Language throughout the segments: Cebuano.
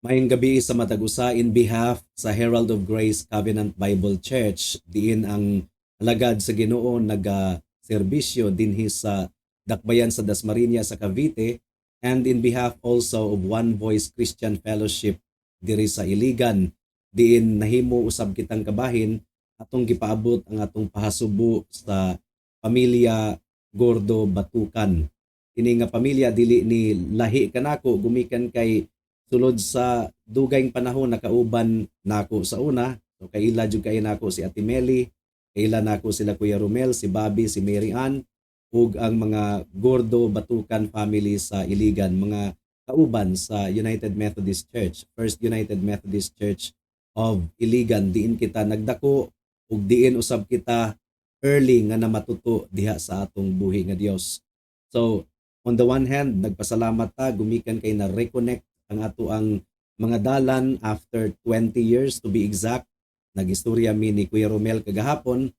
Maayong gabii sa matag usa in behalf sa Herald of Grace Covenant Bible Church, diin ang alagad sa Ginoo naga serbisyo dinhi sa Dakbayan sa Dasmariñas sa Cavite, and in behalf also of One Voice Christian Fellowship diri sa Iligan, diin nahimo usab kitang kabahin, atong gipaabot ang atong pahasubo sa pamilya Gordo Batukan. Kini nga pamilya dili ni lahi kanako gumikan kay sulod sa dugayng panahon nakauban nako sa una. So kaila jud kay nako si Ate Meli, kaila nako sila Kuya Romel, si Bobby, si Mary Ann ug ang mga Gordo Batukan family sa Iligan, mga kauban sa United Methodist Church, First United Methodist Church of Iligan, diin kita nagdako ug diin usab kita early nga namatuto diha sa atong buhi nga Dios. So on the one hand, nagpasalamat ta gumikan kay na reconnect ang ato ang mga dalan after 20 years, to be exact. Nagistorya mi ni Kuya Romel kagahapon.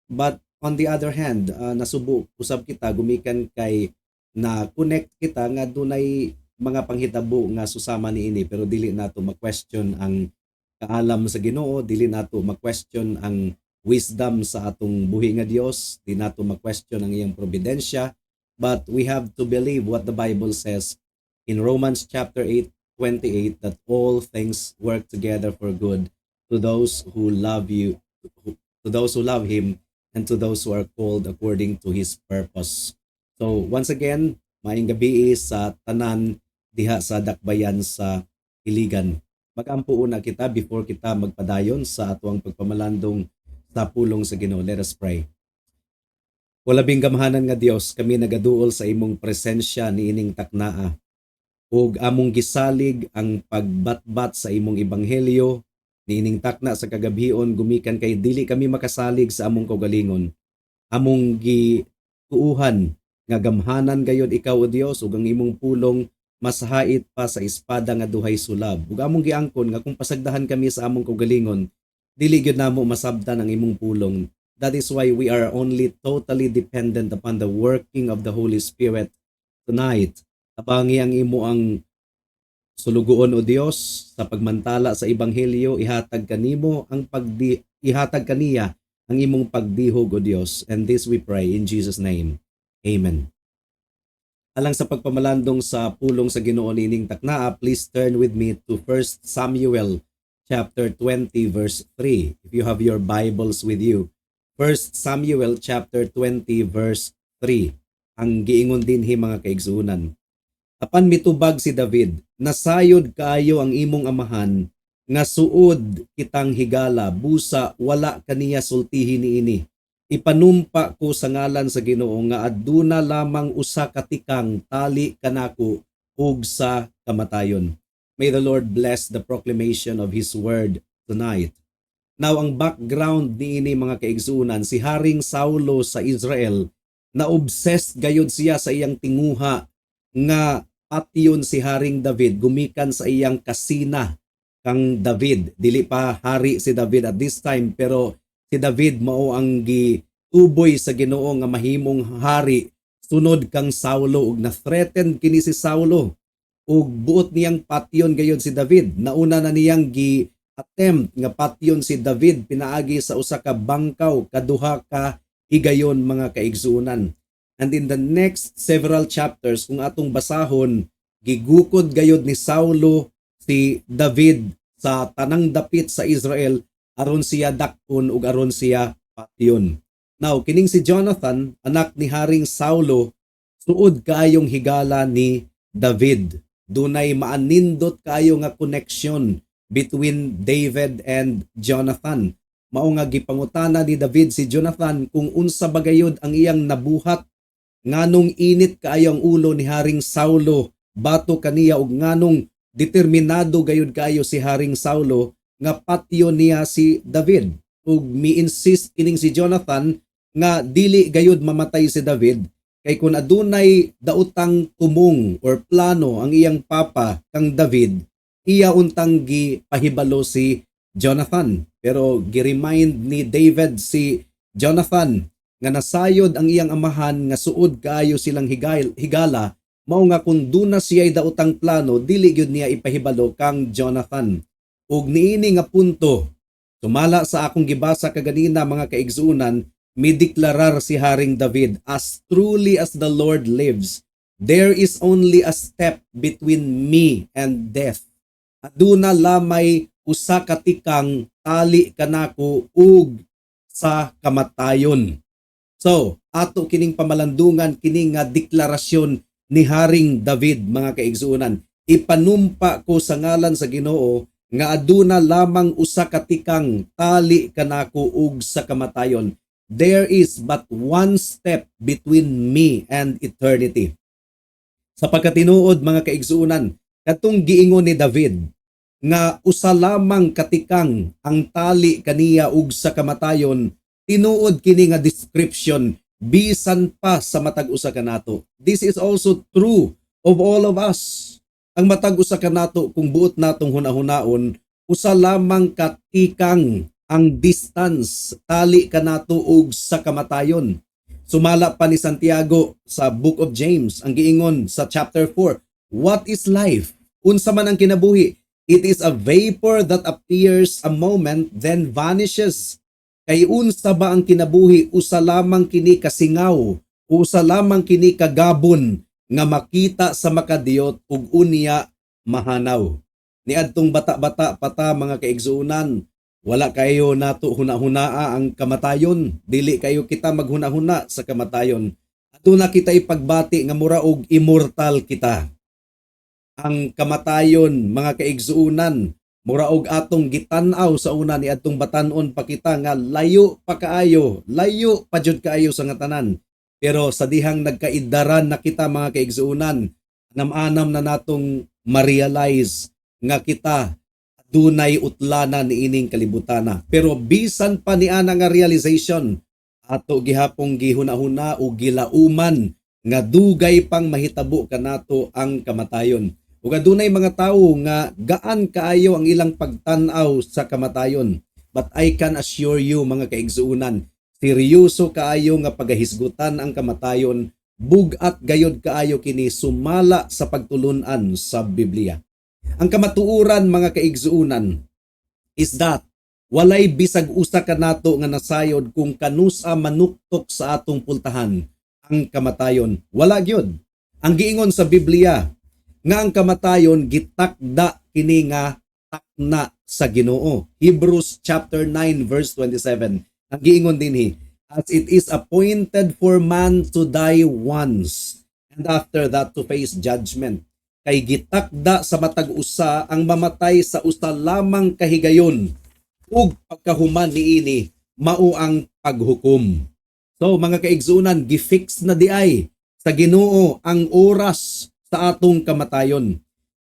But on the other hand, nasubo usab kita gumikan kay na connect kita nga dunay mga panghitabo nga susama niini, pero dili nato ma-question ang kaalam sa Ginoo, dili nato ma-question ang wisdom sa atong buhi nga Dios, di nato ma-question ang iyang providensya, but we have to believe what the Bible says in Romans chapter 8:28, that all things work together for good to those who love you to those who love Him and to those who are called according to His purpose. So once again, maayong gabii sa tanan diha sa Dakbayan sa Iligan. Magampo una kita before kita magpadayon sa atuang pagpamalandong sa pulong sa Ginoo. Let us pray. Labing gamhanan nga Dios, kami nagaduol sa imong presensya niining taknaa ug among gisalig ang pagbatbat sa imong ebanghelyo niining takna sa kagabhion gumikan kay dili kami makasalig sa among kaugalingon. Among gituuhan nga gamhanan gayod ikaw, o Dios, ug ang imong pulong mas hait pa sa espada nga duhay sulab. Ug among giangkon nga kung pasagdahan kami sa among kaugalingon, dili gyud namo masabtan ang imong pulong. That is why we are only totally dependent upon the working of the Holy Spirit tonight. Tabangi ang imo ang sulugoon, o Dios, sa pagmantala sa ebanghelyo. Ihatag kaniya ang imong pagdihog, o Dios. And this we pray in Jesus' name. Amen. Alang sa pagpamalandong sa pulong sa Ginoo niining taknaa, please turn with me to 1 Samuel chapter 20 verse 3, if you have your Bibles with you. 1 Samuel chapter 20 verse 3. Ang giingon dinhi, mga kaigsuonan. Apan mitubag si David, "Nasayod kaayo ang imong amahan nga suod kitang higala, busa wala kaniya sultihi niini. Ipanumpa ko sa ngalan sa Ginoo nga aduna lamang usa ka tikang tali kanako ug sa kamatayon." May the Lord bless the proclamation of His word tonight. Now, ang background niini, mga kaigsuonan, si Haring Saulo sa Israel, na obsessed gayod siya sa iyang tinguha nga patyon si Haring David gumikan sa iyang kasina kang David. Dili pa hari si David at this time, pero si David mao ang gituboy sa Ginoo nga mahimong hari sunod kang Saulo, ug na-threatened kini si Saulo ug buot niyang patyon gayod si David. Nauna na niyang gi attempt nga patyon si David pinaagi sa usa ka bangkaw kaduha ka higayon, mga kaigsuonan. And in the next several chapters, kung atong basahon, gigukod gayod ni Saulo si David sa tanang dapit sa Israel aron siya dakpon ug aron siya patyon. Now, kining si Jonathan, anak ni Haring Saulo, suod kaayong higala ni David. Dunay maanindot kaayo nga connection between David and Jonathan. Mao nga gipangutana ni David si Jonathan kung unsa ba gayud ang iyang nabuhat, nganong init kaayo ang ulo ni Haring Saulo batok kaniya ug nganong determinado gayud kaayo si Haring Saulo nga patyon niya si David. Ug mi-insist kining si Jonathan nga dili gayud mamatay si David kay kung adunay daotang tumong or plano ang iyang papa kang David, iya untang gipahibalo si Jonathan. Pero gi-remind ni David si Jonathan nga nasayod ang iyang amahan nga suod kaayo silang higala. Mao nga kung duna siya'y daotang plano, dili gyud niya ipahibalo kang Jonathan. Ug niini nga punto, sumala sa akong gibasa kaganina, mga kaigsuonan, mideklarar si Haring David, "As truly as the Lord lives, there is only a step between me and death." Aduna lamay usa ka tikang tali kanako ug sa kamatayon. So, ato kining pamalandungan kini nga deklarasyon ni Haring David, mga kaigsuonan. "Ipanumpa ko sa ngalan sa Ginoo nga aduna lamang usa ka tikang tali kanako ug sa kamatayon." There is but one step between me and eternity. Sa pagkatinuod, mga kaigsuonan, katong giingon ni David nga usa lamang katikang ang tali kaniya ug sa kamatayon, tinuod kini nga description bisan pa sa matag usa kanato. This is also true of all of us. Ang matag usa kanato, kung buot natong hunahunaon, usa lamang katikang ang distance tali kanato ug sa kamatayon. Sumala pa ni Santiago sa Book of James, ang giingon sa chapter 4, "What is life?" Unsa man ang kinabuhi? "It is a vapor that appears a moment, then vanishes." Kay unsa ba ang kinabuhi? Usa lamang kini kasingaw, usa lamang kini kagabon nga makita sa makadiyot ug unya mahanaw. Niadtong bata-bata pa ta, mga kaigsuonan, wala kayo nato huna-hunaa ang kamatayon. Dili kayo kita maghuna-huna sa kamatayon. Aduna kita ipagbati nga mura og immortal kita. Ang kamatayon, mga kaigsuonan, mura og atong gitan-aw sa una ni adtong batan-on pa kita nga layo pa kaayo, layo pa jud kaayo sa nga tanan. Pero sa dihang nagkaidaran na kita, mga kaigsuonan, anam-anam na natong ma-realize nga kita dunay utlana niining kalibutana. Pero bisan pa ni ana nga realization, ato gihapong gihuna-huna o gilauman nga dugay pang mahitabo kanato ang kamatayon. Ug adunay mga tawo nga gaan kaayo ang ilang pagtan-aw sa kamatayon. But I can assure you, mga kaigsuonan, seryoso kaayo nga pagahisgutan ang kamatayon, bug-at gayod kaayo kini sumala sa pagtulunan sa Biblia. Ang kamatuoran, mga kaigsuonan, is that walay bisag usa kanato nga nasayod kung kanusa manuktok sa atong pultahan ang kamatayon. Wala gyud. Ang giingon sa Biblia nga ang kamatayon gitakda kini nga takna sa Ginoo. Hebrews chapter 9 verse 27. Ang giingon dinhi, "As it is appointed for man to die once and after that to face judgment." Kay gitakda sa matag usa ang mamatay sa usa lamang kahigayon ug pagkahuman niini mao ang paghukom. So, mga kaigsuonan, gifix na diay sa Ginoo ang oras sa atong kamatayon.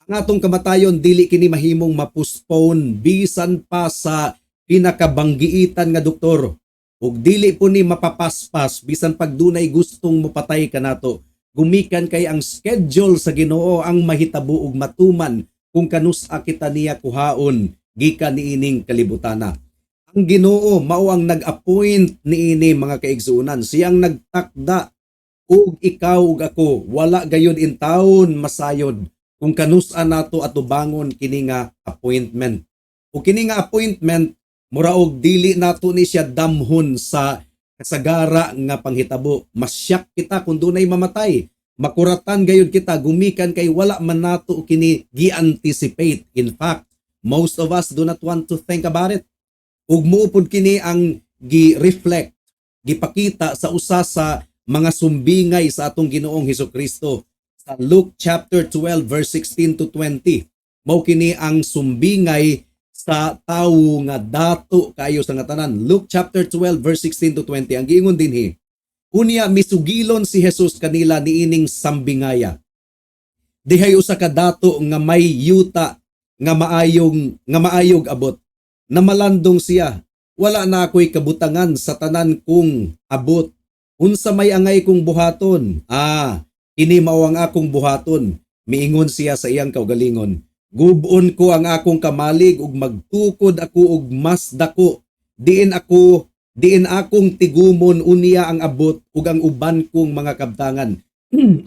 Ang atong kamatayon, dili kini mahimong ma-postpone bisan pa sa pinakabanggiitan nga doktor. Ug dili po ni mapapaspas bisan pag dunay gustong mopatay kanato. Gumikan kay ang schedule sa Ginoo ang mahitabo ug matuman kung kanus-a kita niya kuhaon gikan niining kalibutana. Ang Ginoo mao ang nag-appoint niini, mga kaigsuonan. Siyang nagtakda ug ikaw ug ako wala gayud intawon masayod kung kanus-a nato atubangon kini nga appointment. Ug kini nga appointment, mura og dili nato ni siya damhon sa kasagara nga panghitabo. Masyak kita kung dunay mamatay. Makuratan gayud kita gumikan kay wala man nato kini gi-anticipate. In fact, most of us do not want to think about it. Ug muupod kini ang gi-reflect, gipakita sa usa sa mga sumbingay sa atong Ginoong Hesukristo sa Luke chapter 12 verse 16 to 20. Mao kini ang sumbingay sa tawo nga dato kayo sa nga tanan. Luke chapter 12 verse 16 to 20. Ang giingon dinhi, "Unya misugilon si Jesus kanila niining sambingaya. Dihay usa ka dato nga may yuta nga maayog abot. Namalandong siya, 'Wala na ako'y kabutangan sa tanan kong abot. Unsa may angay kong buhaton? Ah, kini mao ang akong buhaton,' miingon siya sa iyang kaugalingon. 'Gub-on ko ang akong kamalig ug magtukod ako og mas dako. Diin akong tigumon unya ang abot ug ang uban kong mga kabtangan.'"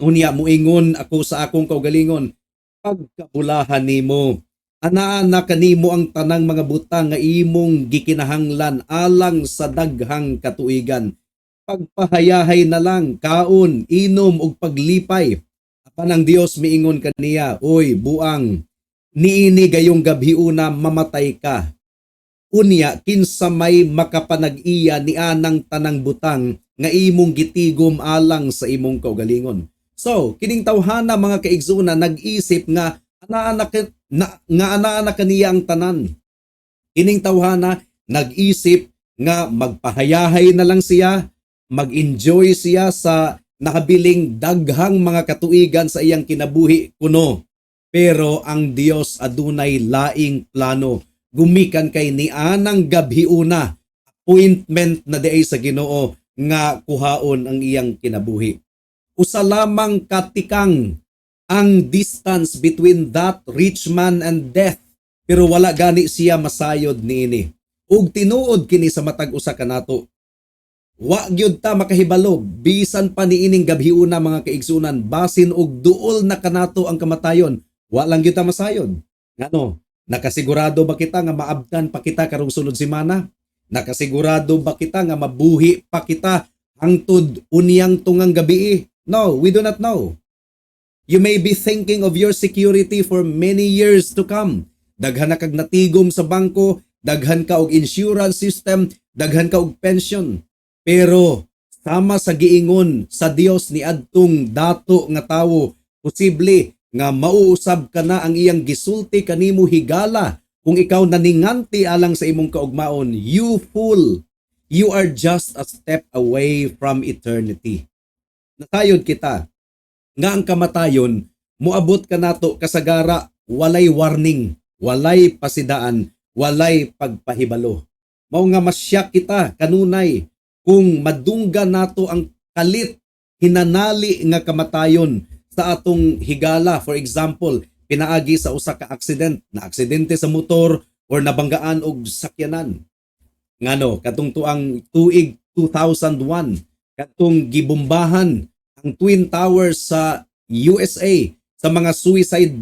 Unya muingon ako sa akong kaugalingon, "Pagkabulahan nimo. Anaa na kanimo ang tanang mga butang nga imong gikinahanglan alang sa daghang katuigan. Pagpahayahay na lang, kaon, inom ug paglipay." Apan ang Dios miingon kaniya, "Oy, buang, niini gayong gabhiuna mamatay ka. Unya kinsa may makapanag-iya ni anang tanang butang nga imong gitigom alang sa imong kaugalingon?" So, kining tawhana, mga kaigsuonan, nag-isip nga anaa na, nga anaa na kaniya ang tanan. Kining tawhana nag-isip nga magpahayahay na lang siya, mag-enjoy siya sa nakabiling daghang mga katuigan sa iyang kinabuhi kuno. Pero ang Dios adunay laing plano. Gumikan kay nianang gabhiuna, appointment na diay sa Ginoo nga kuhaon ang iyang kinabuhi. Usa lamang katikang ang distance between that rich man and death, pero wala gani siya masayod niini. Ug tinuod kini sa matag usa kanato. Wa gyud ta makahibalo bisan pa niining gabhiuna, mga kaigsunan, basin og duol na kanato ang kamatayon. Wa lang gyud ta masayod. Ngano? Nakasigurado ba kita nga maabtan pa kita karong sulod semana? Nakasigurado ba kita nga mabuhi pa kita hangtod unyang tungang gabi? No, we do not know. You may be thinking of your security for many years to come. Daghan na kag natigom sa bangko, daghan ka og insurance system, daghan ka og pension. Pero sama sa giingon sa Dios ni adtong dato nga tawo, posible nga mauusab ka na ang iyang gisulti kanimo higala kung ikaw naninganti alang sa imong kaugmaon. "You fool, you are just a step away from eternity." Nasayod kita nga ang kamatayon moabot kanato kasagara walay warning, walay pasidaan, walay pagpahibalo. Mao nga masyak kita kanunay kung madungga nato ang kalit hinanali nga kamatayon sa atong higala. For example, pinaagi sa usa ka accident, na aksidente sa motor or nabanggaan og sakyanan. Ngano, katong tuang tuig 2001, katong gibombahan ang Twin Towers sa USA sa mga suicide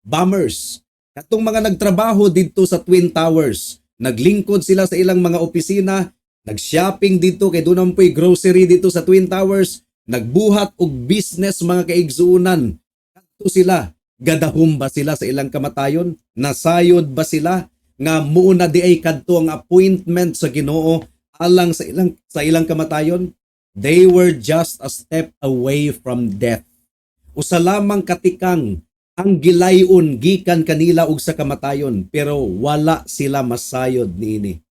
bombers. Katong mga nagtrabaho didto sa Twin Towers, naglingkod sila sa ilang mga opisina, nag-shopping didto kay doon po'y grocery didto sa Twin Towers, nagbuhat og business, mga kaigsuonan. Kadto sila, gadahom ba sila sa ilang kamatayon? Nasayod ba sila nga muuna di ay kadto ang appointment sa Ginoo alang sa ilang kamatayon? They were just a step away from death. Usa lamang katikang ang gilayon gikan kanila og sa kamatayon, pero wala sila masayod niini.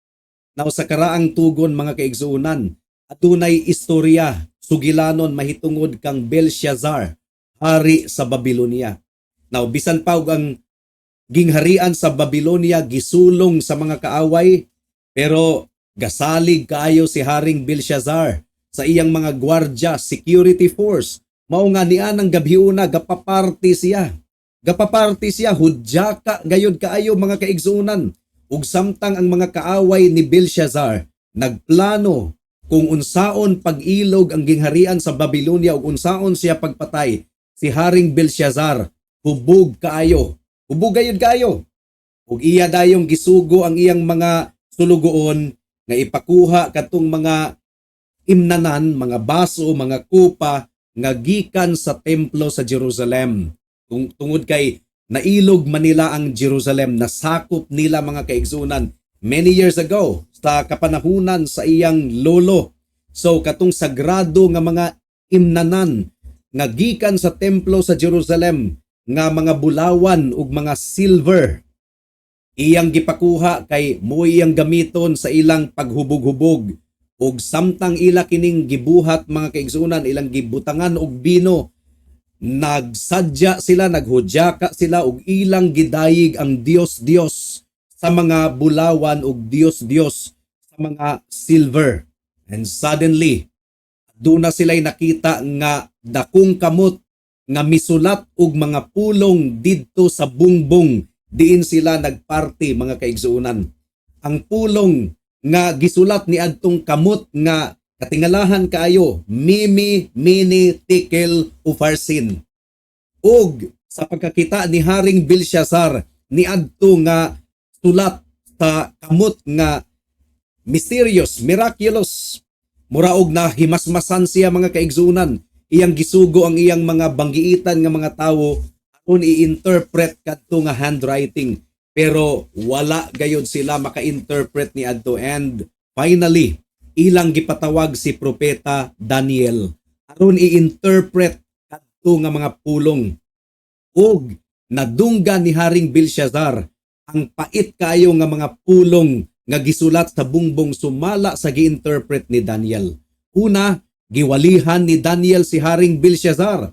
Now, sa karaang tugon, mga kaigsuonan, adunay istorya sugilanon mahitungod kang Belshazzar, hari sa Babylonia. Now, bisan pa og ang gingharian sa Babylonia gisulong sa mga kaaway, pero gasalig kaayo si Haring Belshazzar sa iyang mga gwardya, security force. Mao nga nianang gabhiuna gapaparty siya. Gapaparty siya, hudyaka gayud kaayo, mga kaigsuonan. Ug samtang ang mga kaaway ni Belshazzar nagplano kung unsaon pag-ilog ang gingharian sa Babylonia ug unsaon siya pagpatay, si Haring Belshazzar hubog kaayo. Hubog gayud kaayo. Ug iya dayong gisugo ang iyang mga sulugoon nga ipakuha katong mga imnanan, mga baso, mga kupa nga gikan sa templo sa Jerusalem. Tungod kay nailog man nila ang Jerusalem, nasakop nila, mga kaigsunan, many years ago sa kapanahunan sa iyang lolo. So katong sagrado nga mga imnanan nga gikan sa templo sa Jerusalem nga mga bulawan ug mga silver, iyang gipakuha kay mo iyang gamiton sa ilang paghubog-hubog. Ug samtang ila kining gibuhat, mga kaigsunan, ilang gibutangan og bino, nagsadya sila, naghudyaka sila ug ilang gidayig ang Dios-Dios sa mga bulawan ug Dios-Dios sa mga silver. And suddenly, doon na sila'y nakita nga dakong kamot nga misulat og mga pulong didto sa bungbong diin sila nagparty, mga kaigsuonan. Ang pulong nga gisulat ni adtong kamot nga Katingalahan kaayo, Mene, Mene, Tekel, Ufarsin. Ug sa pagkakita ni Haring Belshazzar niadto nga sulat sa kamot nga mysterious, miraculous, mura og na himasmasan siya, mga kaigsunan. Iyang gisugo ang iyang mga banggiitan nga mga tawo aron i-interpret kadto nga handwriting, pero wala gayod sila maka-interpret ni adto. And finally, ilang gipatawag si Propeta Daniel aron i-interpret kadto nga mga pulong, ug nadunggan ni Haring Belshazzar ang pait kaayo nga mga pulong nga gisulat sa bungbong sumala sa gi-interpret ni Daniel. Una, giwalihan ni Daniel si Haring Belshazzar.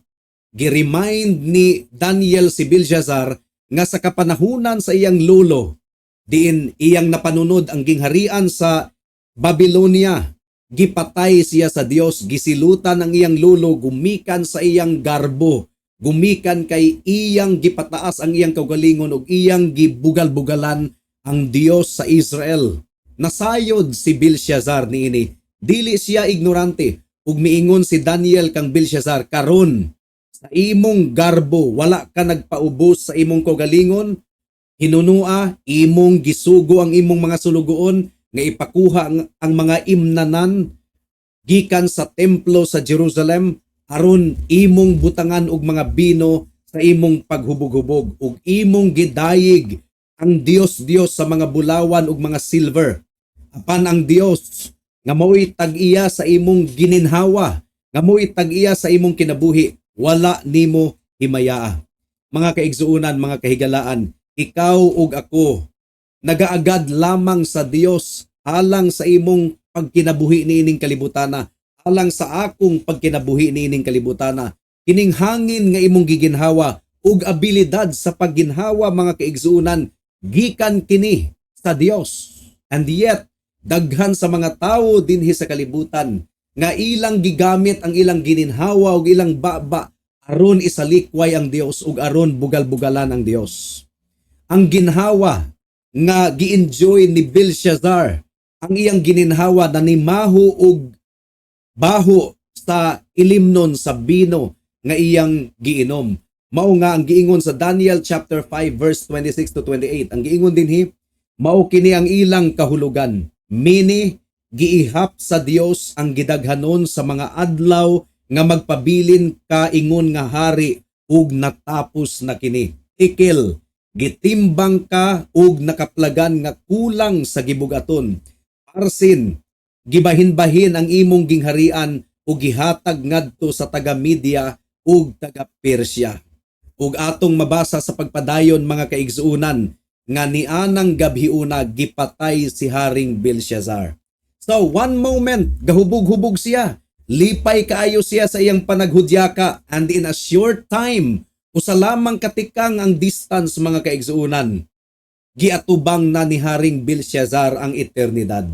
Gi-remind ni Daniel si Belshazzar nga sa kapanahunan sa iyang lolo, diin iyang napanunod ang gingharian sa Babylonia, gipatay siya sa Dios, gisilutan ang iyang lolo gumikan sa iyang garbo, gumikan kay iyang gipataas ang iyang kaugalingon ug iyang gibugal-bugalan ang Dios sa Israel. Nasayod si Belshazzar niini. Dili siya ignorante. Ug miingon si Daniel kang Belshazzar, "Karon sa imong garbo wala ka nagpaubos sa imong kaugalingon. Hinunua imong gisugo ang imong mga sulugoon nga ipakuha ang mga imnanan gikan sa templo sa Jerusalem aron imong butangan og mga bino sa imong paghubog-hubog, ug imong gidayig ang Dios-Dios sa mga bulawan ug mga silver. Apan ang Dios nga mao'y tag-iya sa imong gininhawa, nga mao'y tag-iya sa imong kinabuhi, wala nimo himayaa." Mga kaigsuonan, mga kahigalaan, ikaw ug ako nagaagad lamang sa Dios alang sa imong pagkinabuhi niining kalibutana, alang sa akong pagkinabuhi niining kalibutana. Kining hangin nga imong giginhawa ug abilidad sa pagginhawa, mga kaigsuonan, gikan kini sa Dios. And yet, daghan sa mga tawo dinhi sa kalibutan nga ilang gigamit ang ilang gininhawa ug ilang baba aron isalikway ang Dios ug aron bugal-bugalan ang Dios. Ang ginhawa nga gi-enjoy ni Belshazzar, ang iyang gininhawa nanimaho og baho sa ilimnon sa bino nga iyang giinom. Mao nga ang giingon sa Daniel chapter 5 verse 26 to 28. Ang giingon dinhi, mao kini ang ilang kahulugan. Mene, giihap sa Dios ang gidaghanon sa mga adlaw nga magpabilin ka ingon nga hari ug natapos na kini. Tekel, gitimbang ka ug nakaplagan nga kulang sa gibugaton. Parsin, gibahin-bahin ang imong gingharian ug gihatag ngadto sa taga Media ug taga Persia. Ug atong mabasa sa pagpadayon, mga kaigsuonan, nga nianang gabhiuna gipatay si Haring Belshazzar. So one moment gahubog-hubog siya. Lipay kaayo siya sa iyang panaghudyaka, and in a short time, usa lamang katikang ang distance, mga kaigsuonan, giatubang na ni Haring Belshazzar ang eternidad.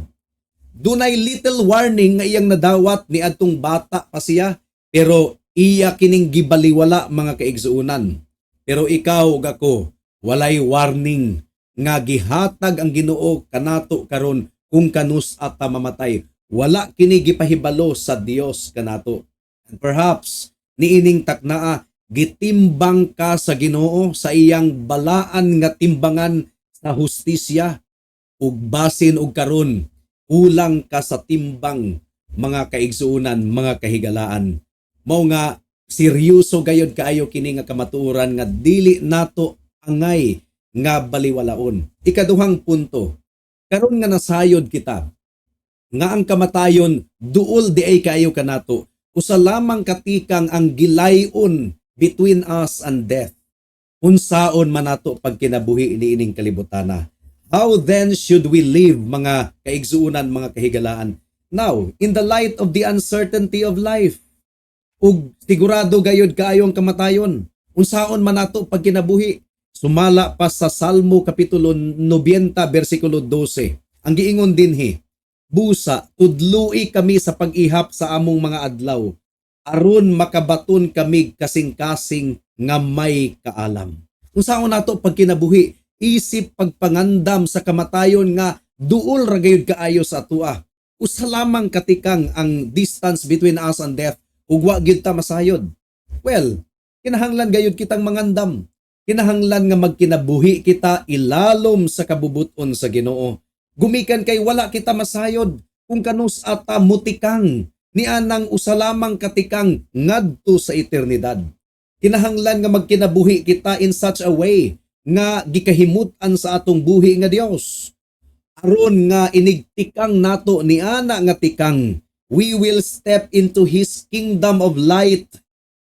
Dunay little warning nga iyang nadawat ni adtong bata pa siya, pero iya kining gibaliwala, mga kaigsuonan. Pero ikaw ug ako, walay warning nga gihatag ang Ginoo kanato karon kung kanus ata mamatay. Wala kini gipahibalo sa Dios kanato. And perhaps niining taknaa gitimbang ka sa Ginoo sa iyang balaan nga timbangan sa hustisya, ug basin og karon kulang ka sa timbang, mga kaigsuonan, mga kahigalaan. Mao nga seryoso gayod kaayo kini nga kamatuoran nga dili nato angay nga baliwalaon. Ikaduhang punto, karon nga nasayod kita nga ang kamatayon duol diay kaayo kanato, usa lamang katikang ang gilayon between us and death. Unsaon man nato pagkinabuhi niining kalibutana? How then should we live, mga kaigsuonan, mga kahigalaan? Now, in the light of the uncertainty of life, ug sigurado gayod kaayo ang kamatayon, unsaon man nato pagkinabuhi? Sumala pa sa Salmo kapitulo 90 bersikulo 12. Ang giingon dinhi, "Busa, tudloi kami sa pag-ihap sa among mga adlaw, aron makabaton kami kasing-kasing nga may kaalam." Unsaon nato pagkinabuhi isip pagpangandam sa kamatayon nga duol ra gayud kaayo sa atua? Usa lamang katikang ang distance between us and death ug wa gyud ta masayod. Well, kinahanglan gayud kitang mangandam. Kinahanglan nga magkinabuhi kita ilalom sa kabubuton sa Ginoo. Gumikan kay wala kita masayod kung kanus ata mutikang nianang usa lamang katikang ngadto sa eternidad. Kinahanglan nga magkinabuhi kita in such a way nga gikahimut-an sa atong buhi nga Dios. Aron nga inigtikang nato niana nga tikang, we will step into His kingdom of light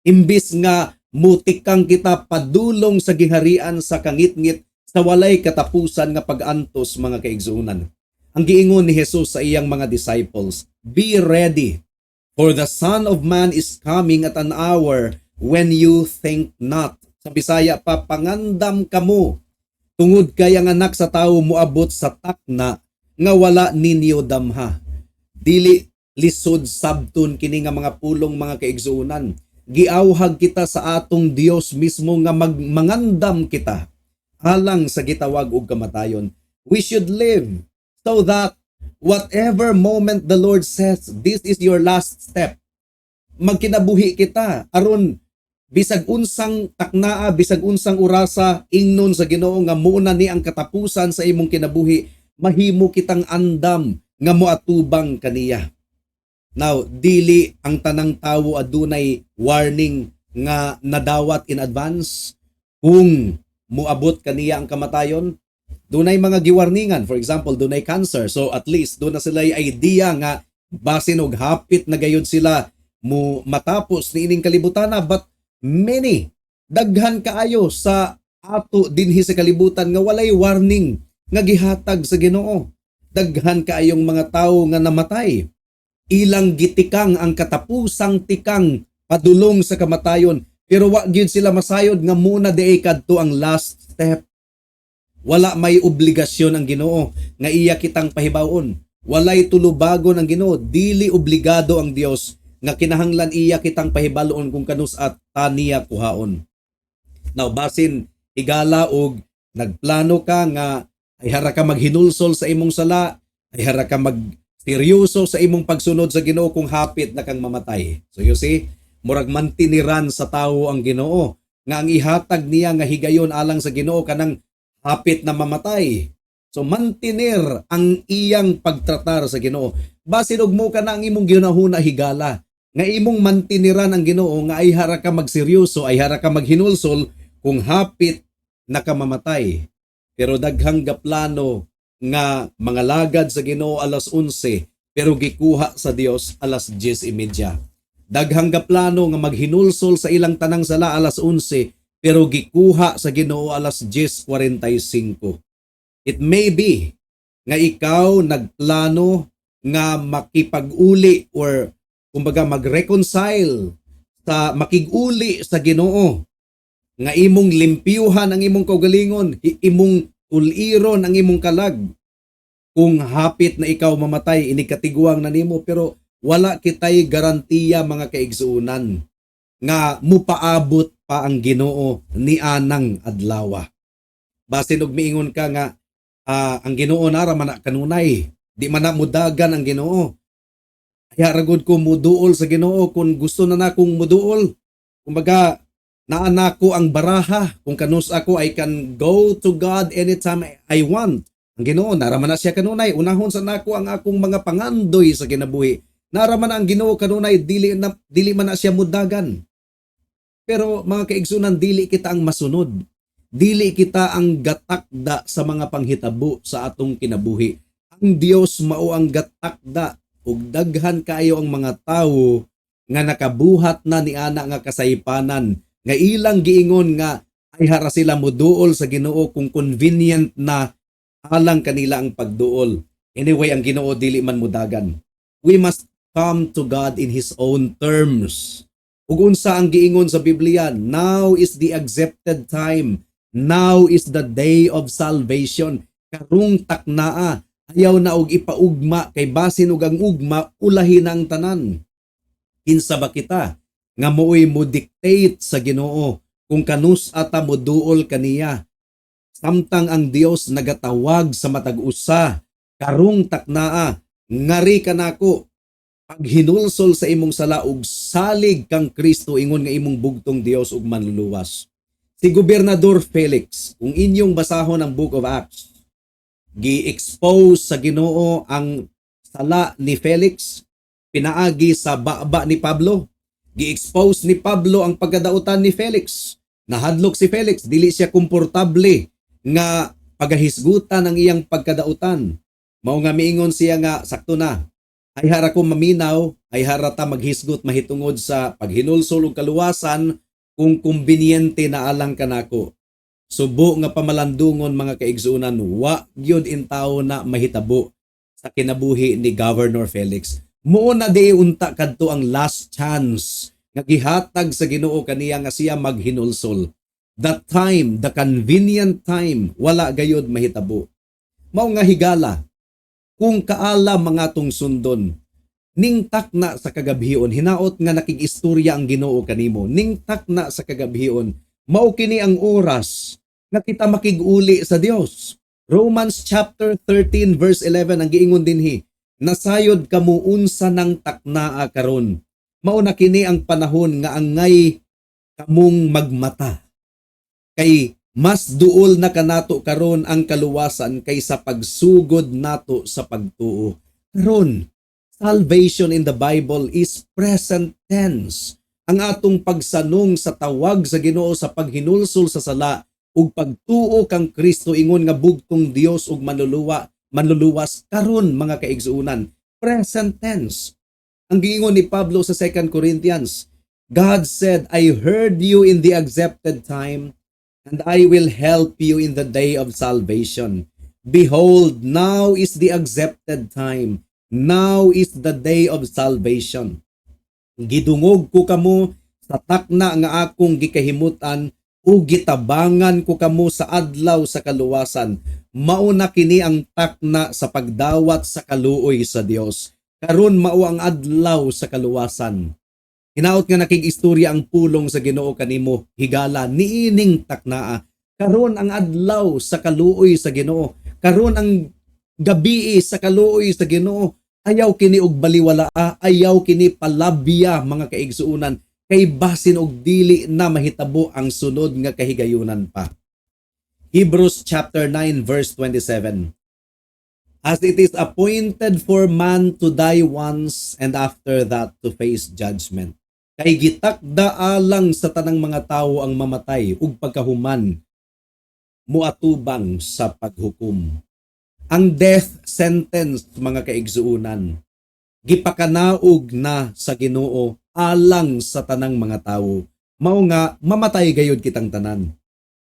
imbis nga mutikang kita padulong sa giharian sa kangitngit sa walay katapusan nga pag-antos, mga kaigsuonan. Ang giingon ni Jesus sa iyang mga disciples, "Be ready, for the Son of Man is coming at an hour when you think not." Sa Bisaya pa, "Pangandam kamo, tungod kay ang Anak sa Tawo moabot sa takna nga wala ninyo damha." Dili lisod sabton kini nga mga pulong, mga kaigsuonan. Giawhag kita sa atong Dios mismo nga magmangandam kita alang sa gitawag og kamatayon. We should live so that whatever moment the Lord says, "This is your last step," magkinabuhi kita aron bisag unsang taknaa, bisag unsang orasa ingnon sa Ginoo nga muna ni ang katapusan sa imong kinabuhi, mahimo kitang andam nga moatubang kaniya. Now, dili ang tanang tawo adunay warning nga nadawat in advance kung muabot kaniya ang kamatayon. Dunay mga giwarningan, for example, dunay cancer. So at least duna sila idea nga basin og hapit na gayud sila mo matapos niining kalibutana, but many, daghan kaayo sa ato dinhi sa kalibutan nga walay warning nga gihatag sa Ginoo. Daghan kaayong mga tawo nga namatay, ilang gitikang ang katapusang tikang padulong sa kamatayon, pero wa gyud sila masayod nga muna diay kadto ang last step. Wala may obligasyon ang Ginoo nga iya kitang pahibawon. Walay tulubagon ang Ginoo. Dili obligado ang Dios nga kinahanglan iya kitang pahibaloon kung kanus at taniya kuhaon. Now, basin higala og nagplano ka nga ayhara ka maghinulsol sa imong sala, ayhara ka mag seryoso sa imong pagsunod sa Ginoo kung hapit na kang mamatay. So you see, murag mantiniran sa tawo ang Ginoo nga ang ihatag niya nga higayon alang sa Ginoo kanang hapit na mamatay. So mantinir ang iyang pagtratar sa Ginoo. Basin og mo ka na ang imong gihunahuna, higala nga imong mantiniran ang Ginoo nga ayhara ka magseryoso, ayhara ka maghinulsol kung hapit na ka mamatay. Pero daghang gaplano nga mga lagad sa Ginoo alas 11 pero gikuha sa Dios alas 10:30. Daghang gaplano nga maghinulsol sa ilang tanang sala alas 11 pero gikuha sa Ginoo alas 10:45. It may be nga ikaw nagplano nga makipag-uli or kumbaga mag-reconcile sa makig-uli sa Ginoo nga imong limpyuhan ang imong kaugalingon, imong tuliron ang imong kalag kung hapit na ikaw mamatay, inig katiguang na nimo. Pero wala kitay garantiya, mga kaigsuonan, nga mupaabot pa ang Ginoo ni anang adlawa. Basin og miingon ka nga ang Ginoo nara man na kanunay, di man na mudagan ang Ginoo. Kaya ragod ko muduol sa Ginoo kung gusto na nakong muduol. Kumbaga, naa nako ang baraha kung kanus ako, I can go to God anytime I want. Ang Ginoo nara man na siya kanunay, unahon sa nako ang akong mga pangandoy sa kinabuhi. Nara man ang Ginoo kanunay, dili man na siya mudagan. Pero mga kaigsunan, dili kita ang masunod. Dili kita ang gatakda sa mga panghitabo sa atong kinabuhi. Ang Dios mao ang gatakda, ug daghan kaayo ang mga tawo nga nakabuhat na ni ana nga kasaypanan nga ilang giingon nga ayhara sila muduol sa Ginoo kung convenient na alang kanila ang pagduol. Anyway, ang Ginoo dili man mudagan. We must come to God in His own terms. Ug unsa ang giingon sa Biblia? Now is the accepted time. Now is the day of salvation. Karong taknaa, ayaw na og ipaugma kay basin og ang ugma ulahi na ang tanan. Kinsa ba kita nga mooy mo dictate sa Ginoo kung kanus ata mo duol kaniya, samtang ang Dios nagatawag sa matag usa karong taknaa? Ngari kanako, paghinulsol sa imong sala ug salig kang Kristo ingon nga imong bugtong Dios ug Manluluwas. Si Gobernador Felix, kung inyong basahon ang Book of Acts, gi-expose sa Ginoo ang sala ni Felix pinaagi sa baba ni Pablo. Gi-expose ni Pablo ang pagkadautan ni Felix. Nahadlok si Felix, dili siya komportable nga pagahisgutan ang iyang pagkadautan. Mao nga miingon siya nga sakto na. Ayha ra ko maminaw, ayha ra ta maghisgot mahitungod sa paghinulsol ug kaluwasan kung kumbinyente na alang kanako. Subo nga pamalandungon, mga kaigsuonan, wa gyud intawo na mahitabo sa kinabuhi ni Governor Felix. Mao na di unta kadto ang last chance nga gihatag sa Ginoo kaniya nga siya maghinulsol. The time, the convenient time, wala gayod mahitabo. Mao nga higala, kung kaala mga tong sundon, ning takna sa kagabhion, hinaot nga nakig-istorya ang Ginoo kanimo, ning takna sa kagabhion, mao kini ang oras nga kita makig-uli sa Dios. Romans chapter 13 verse 11 ang giingon dinhi, "Nasayod kamo unsa nang taknaa karon. Mao na kini ang panahon nga angay kamong magmata. Kay mas duol na kanato karon ang kaluwasan kaysa pagsugod nato sa pagtuo." Karon, salvation in the Bible is present tense. Ang atong pagsanong sa tawag sa Ginoo sa paghinulsol sa sala ug pagtuo kang Kristo ingon nga bugtong Dios ug manluluwas karon, mga kaigsuonan, present tense. Ang giingon ni Pablo sa 2 Corinthians, God said, "I heard you in the accepted time and I will help you in the day of salvation. Behold, now is the accepted time. Now is the day of salvation. Gidungog ko kamo sa takna nga akong gikahimutan ug gitabangan ko kamo sa adlaw sa kaluwasan." Mao na kini ang takna sa pagdawat sa kaluoy sa Dios. Karon mao ang adlaw sa kaluwasan. Hinaot nga nakig-istorya ang pulong sa Ginoo kanimo, higala, niining taknaa. Karon ang adlaw sa kaluoy sa Ginoo. Karon ang gabii sa kaluoy sa Ginoo. Ayaw kini og baliwalaa, ayaw kini palabya, mga kaigsuonan, kay basin og dili na mahitabo ang sunod nga kahigayunan pa. Hebrews chapter 9 verse 27. "As it is appointed for man to die once and after that to face judgment." Kay gitakda alang sa tanang mga tawo ang mamatay ug pagkahuman muatubang sa paghukom. Ang death sentence, mga kaigsuonan, gipakanaog na sa Ginoo alang sa tanang mga tawo. Mao nga mamatay gayud kitang tanan.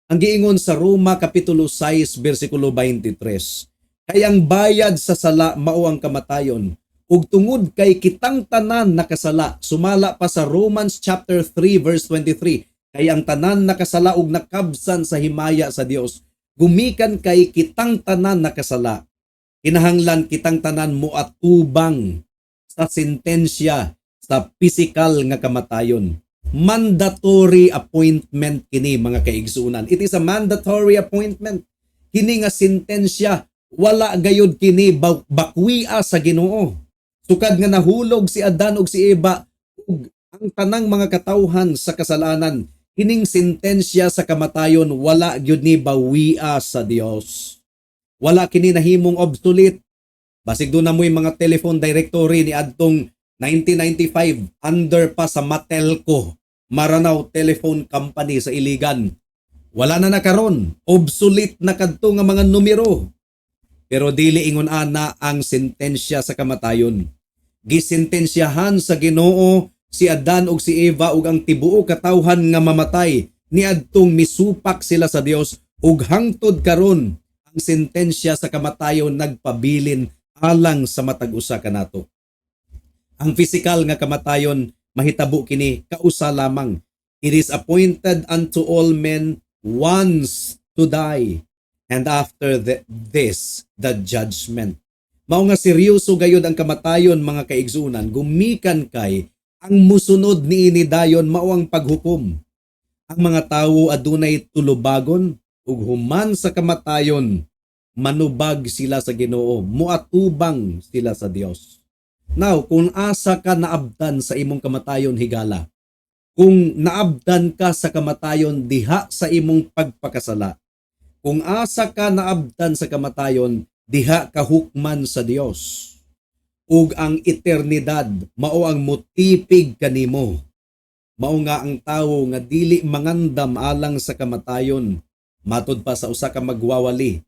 Ang giingon sa Roma kapitulo 6 bersikulo 23, "Kay ang bayad sa sala mao ang kamatayon." Ug tungod kay kitang tanan nakasala, sumala pa sa Romans chapter 3 verse 23, "Kay ang tanan nakasala ug nakabsan sa himaya sa Dios." Gumikan kay kitang tanan nakasala, kinahanglan kitang tanan moatubang sa sentensya sa pisikal nga kamatayon. Mandatory appointment kini, mga kaigsuonan. It is a mandatory appointment. Kini nga sentensya, wala gayud kini bakwia sa Ginoo. Sukad nga nahulog si Adan ug si Eva ug ang tanang mga katawhan sa kasalanan, kining sentensya sa kamatayon wala gyud ni bawia sa Dios. Wala kini nahimong obsolete. Basig duna mo'y mga telephone directory ni adtong 1995 under pa sa Matelco, Maranao Telephone Company sa Iligan. Wala na nakaron, obsolete na kadto nga mga numero. Pero dili ingon ana ang sentensya sa kamatayon. Gisentensyahan sa Ginoo si Adan ug si Eva ug ang tibuok katawhan nga mamatay niadtong misupak sila sa Dios, ug hangtod karon ang sentensya sa kamatayon nagpabilin alang sa matag usa kanato. Ang physical nga kamatayon, mahitabo kini kausa lamang. "It is appointed unto all men once to die and after this the judgment." Mao nga seryoso gayud ang kamatayon, mga kaigsuonan, gumikan kay ang musunod niini dayon mao ang paghukom. Ang mga tawo adunay tulubagon ug human sa kamatayon Manubag sila sa Ginoo, muatubang sila sa Dios. Now, kung asa ka naabdan sa imong kamatayon, higala, kung naabdan ka sa kamatayon diha sa imong pagpakasala, kung asa ka naabdan sa kamatayon, diha ka hukman sa Dios. Ug ang eternidad mao ang mutipig kanimo. Mao nga ang tawo nga dili mangandam alang sa kamatayon, matod pa sa usa ka magwawali,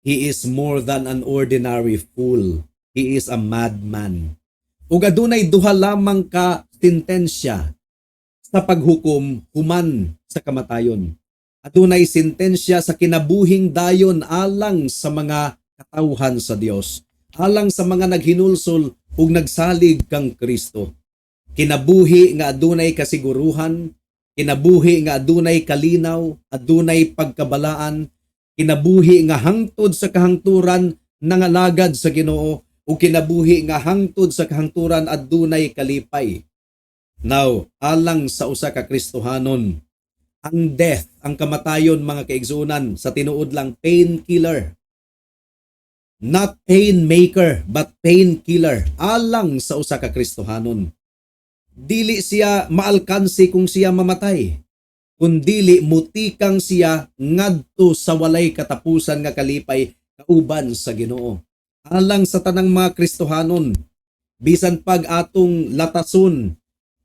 he is more than an ordinary fool. He is a madman. Ug adunay duha lamang ka sentensya sa paghukom human sa kamatayon. Adunay sentensya sa kinabuhing dayon alang sa mga katawhan sa Dios, alang sa mga naghinulsol ug nagsalig kang Kristo. Kinabuhi nga adunay kasiguruhan, kinabuhi nga adunay kalinaw, adunay pagkabalaan, kinabuhi nga hangtod sa kahangturan nangalagad sa Ginoo, ug kinabuhi nga hangtod sa kahangturan adunay kalipay. Now, alang sa usa ka Kristohanon, ang death, ang kamatayon, mga kaigsuonan, sa tinuod lang painkiller. Not pain maker, but painkiller alang sa usa ka Kristohanon. Dili siya maalkansi kung siya mamatay, kundili mutikang siya ngadto sa walay katapusan nga kalipay kauban sa Ginoo. Alang sa tanang mga Kristohanon, bisan pag atong latason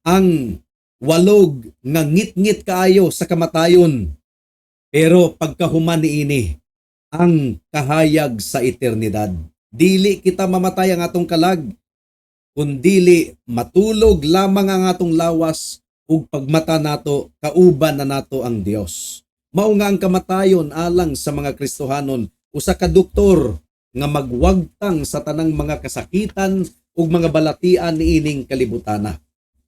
ang walog nga ngit-ngit kaayo sa kamatayon, pero pagkahuman niini ang kahayag sa eternidad. Dili kita mamatay ang atong kalag, kundili matulog lamang ang atong lawas ug pagmata nato, kauban na nato ang Dios. Mao nga ang kamatayon alang sa mga Kristohanon usa ka doktor nga magwagtang sa tanang mga kasakitan ug mga balatian niining kalibutana.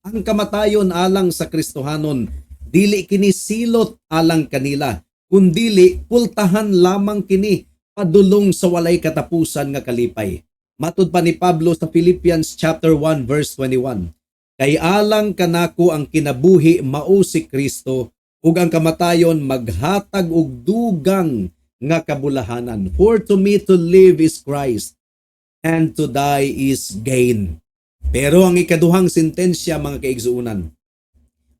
Ang kamatayon alang sa Kristohanon, dili kini silot alang kanila, kundili pultahan lamang kini padulong sa walay katapusan nga kalipay. Matud pa ni Pablo sa Philippians chapter 1 verse 21, "Kay alang kanako ang kinabuhi mao si Kristo ug ang kamatayon maghatag og dugang nga kabulahanan. For to me to live is Christ and to die is gain." Pero ang ikaduhang sentensya, mga kaigsuonan,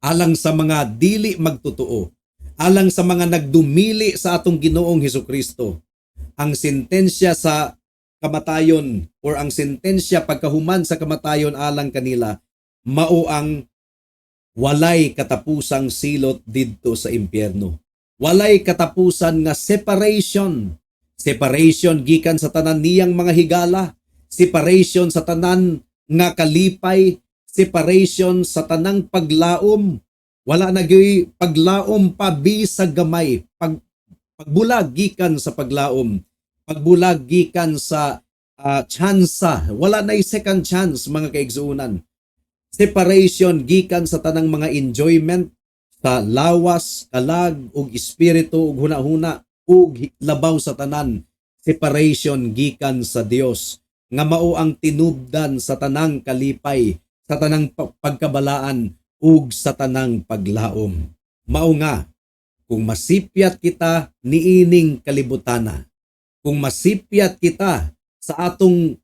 alang sa mga dili magtotoo, alang sa mga nagdumili sa atong Ginoong Hesukristo, ang sentensya sa kamatayon or ang sentensya pagkahuman sa kamatayon alang kanila mao ang walay katapusang silot didto sa impyerno. Walay katapusan nga separation. Separation gikan sa tanan niyang mga higala, separation sa tanan nga kalipay, separation sa tanang paglaom. Wala na gyoy paglaom pa bisag gamay. Pagbulag gikan sa paglaom, pagbulag gikan sa tsansa. Wala na second chance, mga kaigsuonan. Separation gikan sa tanang mga enjoyment sa lawas, kalag ug espiritu ug hunahuna, ug labaw sa tanan, separation gikan sa Dios nga mao ang tinubdan sa tanang kalipay, sa tanang pagkabalaan ug sa tanang paglaom. Mao nga kung masipyat kita niining kalibutana, kung masipyat kita sa atong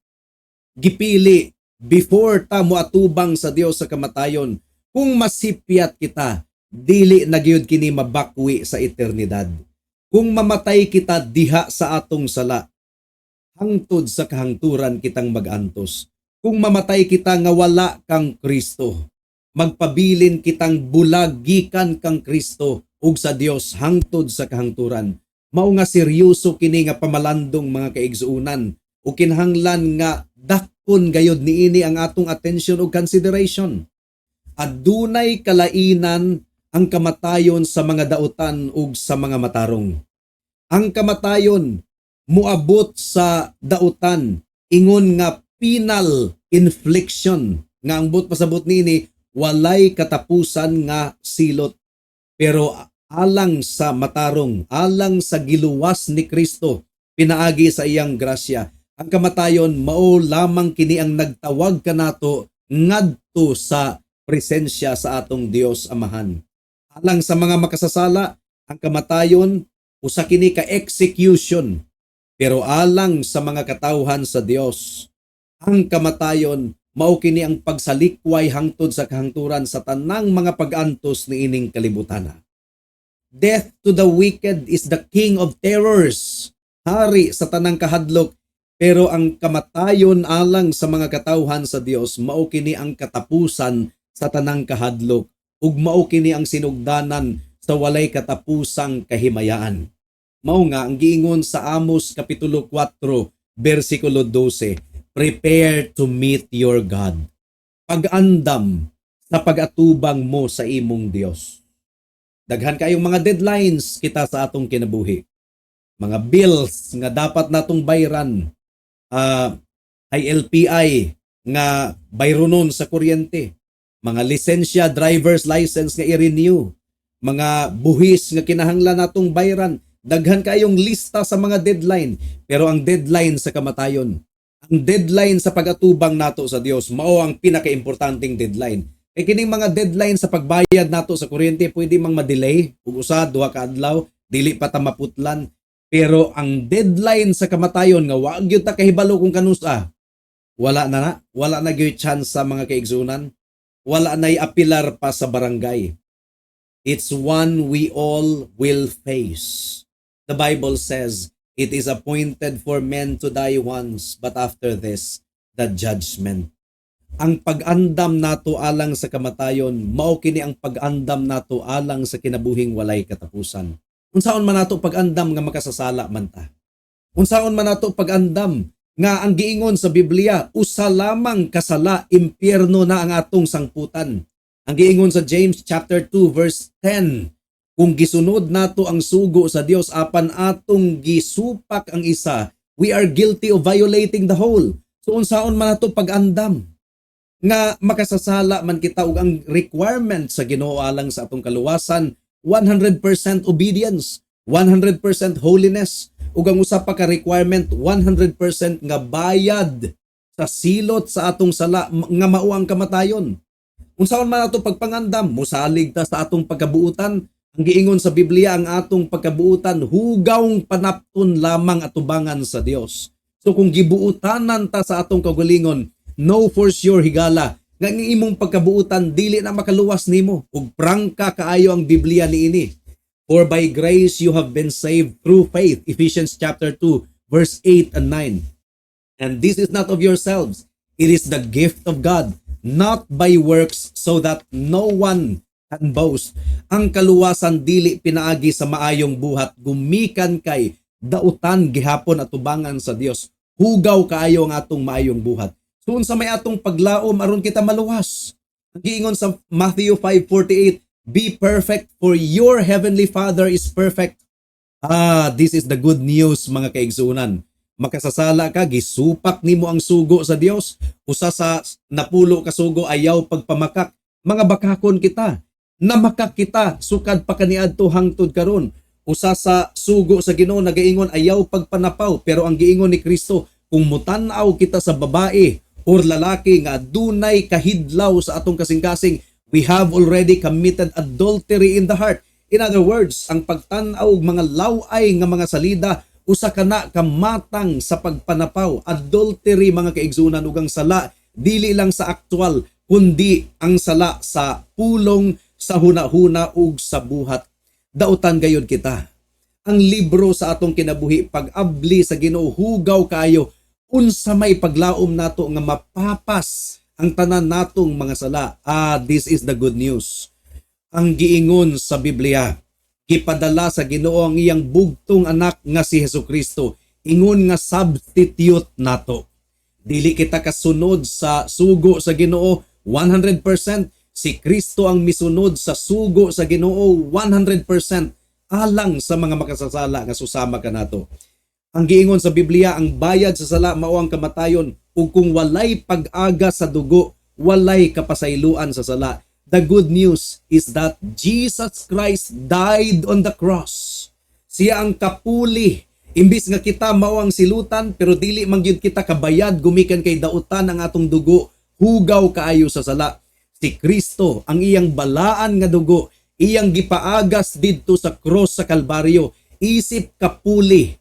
gipili before ta moatubang sa Dios sa kamatayon, kung masipyat kita, dili na gyud kini mabakwi sa eternidad. Kung mamatay kita diha sa atong sala, hangtod sa kahangturan kitang magantos. Kung mamatay kita nga wala kang Kristo, magpabilin kitang bulag gikan kang Kristo ug sa Dios hangtod sa kahangturan. Mao nga seryoso kini nga pamalandong, mga kaigsuonan, ug kinahanglan nga dakpon gayod niini ang atong attention ug consideration. Adunay kalainan ang kamatayon sa mga dautan ug sa mga matarong. Ang kamatayon muabot sa dautan ingon nga penal infliction nga ang buot pasabot niini, walay katapusan nga silot. Pero alang sa matarong, alang sa giluwas ni Kristo pinaagi sa iyang grasya, ang kamatayon mao lamang kini ang nagtawag kanato ngadto sa presensya sa atong Dios Amahan. Alang sa mga makasasala, ang kamatayon usa kini ka execution. Pero alang sa mga katawhan sa Dios, ang kamatayon mao kini ang pagsalikway hangtod sa kahangturan sa tanang mga pag-antos niining kalibutan. Death to the wicked is the king of terrors, hari sa tanang kahadlok, pero ang kamatayon alang sa mga katawhan sa Dios mao kini ang katapusan sa tanang kahadlok ug mao kini ang sinugdanan sa walay katapusang kahimayaan. Mao nga ang giingon sa Amos kapitulo 4 bersikulo 12, "Prepare to meet your God." Pag-andam sa pag-atubang mo sa imong Dios. Daghan kayong mga deadlines kita sa atong kinabuhi. Mga bills nga dapat natong bayran. ILPI nga bayronon sa kuryente. Mga lisensya, driver's license nga i-renew. Mga buhis nga kinahanglan natong bayran. Daghan kayong lista sa mga deadline. Pero ang deadline sa kamatayon, ang deadline sa pag-atubang nato sa Dios, mao ang pinakaimportanteng deadline. Kay kining mga deadline sa pagbayad nato sa kuryente, pwede mang ma-delay ug usa duha ka adlaw, dili pa ta maputlan. Pero ang deadline sa kamatayon nga wa gyud ta kahibalo kung kanusa, wala na na, wala na gyud chance sa mga kaigsunan. Wala na'y apilar pa sa barangay. It's one we all will face. The Bible says, "It is appointed for men to die once, but after this, the judgment." Ang pag-andam nato alang sa kamatayon, mao kini ang pag-andam nato alang sa kinabuhing walay katapusan. Unsaon man nato pag-andam nga makasasala man ta? Unsaon man nato pag-andam nga ang giingon sa Biblia, usa lamang kasala, impyerno na ang atong sangputan? Ang giingon sa James chapter 2 verse 10, kung gisunod nato ang sugo sa Dios apan atong gisupak ang isa, we are guilty of violating the whole. So unsaon man nato pag-andam nga makasasala man kita ug ang requirement sa Ginoo alang sa atong kaluwasan, 100% obedience, 100% holiness, ug ang usa pa ka requirement, 100% nga bayad sa silot sa atong sala nga mao ang kamatayon? Unsaon man ato pagpangandam musalig ta sa atong pagkabuutan? Ang giingon sa Biblia, ang atong pagkabuutan hugawng panapton lamang atubangan sa Dios. So kung gibuutanan ta sa atong kaugalingon, know for sure, higala, nga ang imong pagkabuutan dili na makaluwas nimo, ug prangka kaayo ang Biblia niini. "For by grace you have been saved through faith." Ephesians chapter 2 verse 8 and 9. "And this is not of yourselves. It is the gift of God, not by works, so that no one can boast." Ang kaluwasan dili pinaagi sa maayong buhat gumikan kay dautan gihapon atubangan sa Dios. Hugaw kaayo ang atong maayong buhat. So unsa may atong paglaom aron kita maluwas? Ang giingon sa Matthew 5:48, "Be perfect, for your heavenly Father is perfect." Ah, this is the good news, mga kaigsunan. Makasasala ka, gisupak nimo ang sugo sa Dios. Usa sa 10 ka sugo, ayaw pagpamakak. Mga bakakon kita. Namakak kita sukad pa kaniadto hangtod karon. Usa sa sugo sa Ginoo nagaingon ayaw pagpanapaw, pero ang giingon ni Kristo, kung mutan-aw kita sa babae or lalaki nga adunay kahidlaw sa atong kasing-kasing, we have already committed adultery in the heart. In other words, ang pagtan-aw og mga laway nga mga salida, usa ka na kamatang sa pagpanapaw, adultery, mga kaigsunan, ug ang sala dili lang sa aktual kundi ang sala sa pulong, sa huna-huna ug sa buhat. Dautan gayud kita. Ang libro sa atong kinabuhi pag-abli sa Ginoo hugaw kayo. Unsa may paglaom nato nga mapapas ang tanan natong mga sala? Ah, this is the good news. Ang giingon sa Biblia, gipadala sa Ginoo ang iyang bugtong anak nga si Hesukristo ingon nga substitute nato. Dili kita kasunod sa sugo sa Ginoo 100%. Si Kristo ang misunod sa sugo sa Ginoo 100% alang sa mga makasasala nga susama kanato. Ang giingon sa Biblia, ang bayad sa sala mao ang kamatayon ug kung walay pag-aga sa dugo, walay kapasayloan sa sala. The good news is that Jesus Christ died on the cross. Siya ang kapuli. Imbis nga kita mao ang silutan, pero dili man gyud kita kabayad gumikan kay dautan ang atong dugo, hugaw kaayo sa sala. Si Kristo, ang iyang balaan nga dugo, iyang gipaagas didto sa cross sa Kalbaryo isip kapuli.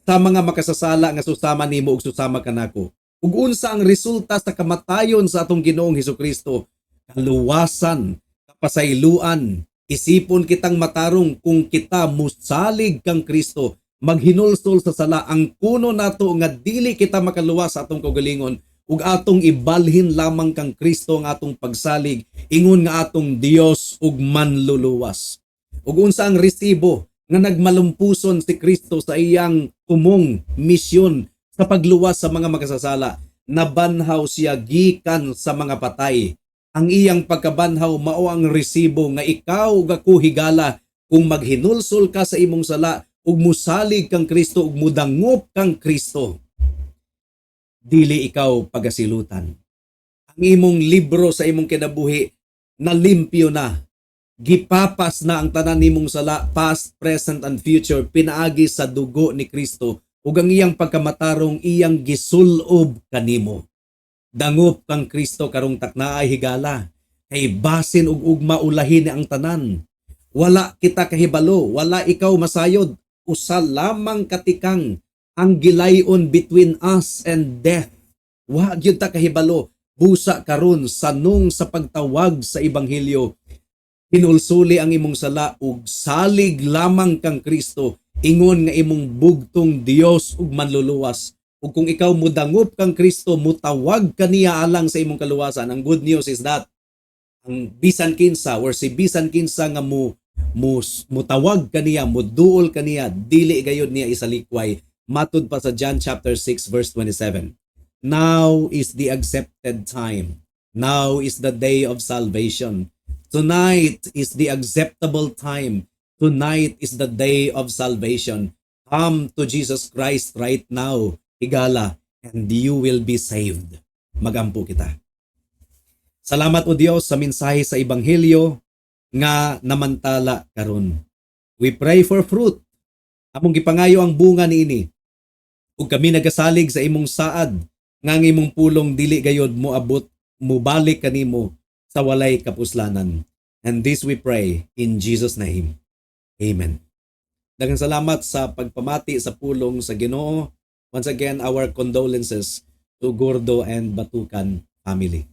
Sa mga makasasala nga susama nimo ug susama kanako. Ug unsa ang resulta sa kamatayon sa atong Ginoong Hesukristo? Kaluwasan, kapasayloan, isipon kitang matarong kung kita musalig kang Kristo, maghinulsol sa sala. Ang kuno nato nga dili kita makaluwas sa atong kaugalingon ug atong ibalhin lamang kang Kristo ang atong pagsalig ingon nga atong Dios ug manluluwas. Ug unsa ang resibo nga nagmalumpuson si Kristo sa iyang tumong misyon sa pagluwas sa mga makasasala? Nabanhaw siya gikan sa mga patay. Ang iyang pagkabanhaw mao ang resibo nga ikaw ug ako, higala, kung maghinulsol ka sa imong sala ug musalig kang Kristo ug mudangop kang Kristo, dili ikaw pagasilutan. Ang imong libro sa imong kinabuhi na limpyo na. Gipapas na ang tanan nimong sala, past, present, and future, pinaagi sa dugo ni Kristo ug ang iyang pagkamatarong iyang gisulob kanimo. Dangop kang Kristo karong taknaay, higala. Kay basin ug ugma ulahin ni ang tanan. Wala kita kahibalo, wala ikaw masayod. Usa lamang katikang ang gilayon between us and death. Wa gyud ta kahibalo. Busa karon sanong sa pagtawag sa ebanghelyo. Hinulsuli ang imong sala ug salig lamang kang Kristo ingon nga imong bugtong Dios ug manluluwas. Ug kung ikaw mudangop kang Kristo, mutawag kaniya alang sa imong kaluwasan. Ang good news is that ang bisan kinsa or si bisan kinsa nga mo mutawag kaniya, muduol kaniya, dili gayud niya isalikway. Matud pa sa John chapter 6 verse 27. Now is the accepted time. Now is the day of salvation. Tonight is the acceptable time. Tonight is the day of salvation. Come to Jesus Christ right now, higala, and you will be saved. Magampo kita. Salamat, O Dios, sa mensahe sa ebanghelyo nga namantala karon. We pray for fruit. Among gipangayo ang bunga niini. Ug kami nagasalig sa imong saad nga ang imong pulong dili gayod moabot mobalik kanimo sa walay kapuslanan. And this we pray in Jesus' name. Amen. Daghang salamat sa pagpamati sa pulong sa Ginoo. Once again, our condolences to Gordo and Batukan family.